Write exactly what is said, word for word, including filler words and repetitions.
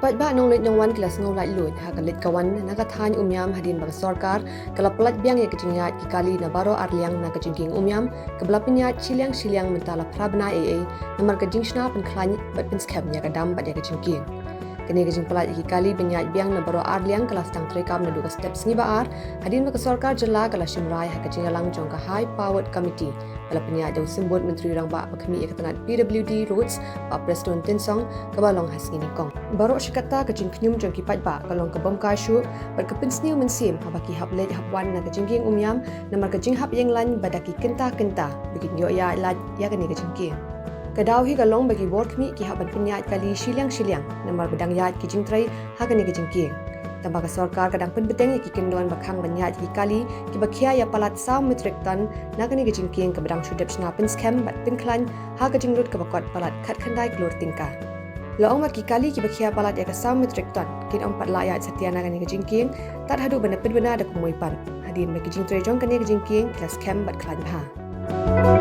Paidbah nongleit nongwan ki la sngew laitluid ha ka leit ka wan na ka thaiñ Umiam hadien ba ka sorkar ka la pyllait biang ïa ka jingïaid ki kali na baroh arliang na ka jingkieng Umiam, kaba la pynïaid shiliang shiliang mynta la phra bnai ei ei namar ka jingshna pynkhlaiñ bad pynskhem ïa ka dam bad ïa ka jingkieng. Kane ka jingpyllait ïa ki kali ban ïaid biang na baroh arliang ka la sdang treikam naduh ka step sngi ba ar hadien ba ka sorkar jylla ka la shim rai ha ka jingïalang jong ka High Powered Committee, ka la pynïaid da u Symbud Myntri Rangbah ba khmih ïa ka tnat P W D Roads, Bah Prestone Tynsong, kaba long ha sngi Nyngkong. Baroh shi katta ka jingkhñium jong ki paidbah ka long ka bym kai shuh bad ka pynsniew mynsiem haba ki hap leit hap wan na ka jingkieng Umiam namar ka jinghap ïeng laiñ ba da ki kynta kynta ba kin ïoh ïaid lait ïa kane ka jingkieng. Ka daw hi ka long ba ki bor khmih ki hap ban pynïaid kali shiliang shiliang namar ba dang ïaid ki jingtrei ha kane ka jingkieng. Tangba ka sorkar ka dang pynbteng ïa ki kyndon ba khang ban ïaid ki kali kiba khia ïa palat saw metric ton na kane ka jingkieng kaba dang shu dep shna pynskhem bad pynkhlaiñ ha ka jinglut kaba kot palat khatkhyndai klur tyngka. La ong ba ki kali kiba khia palat ïa ka saw metric ton kin ym pat lah ïaid satia na kane ka jingkieng tad haduh ban da pynbna da kumwei pat, hadien ba ki jingtrei jong kane ka jingkieng ki la skhem bad khlaiñ bha.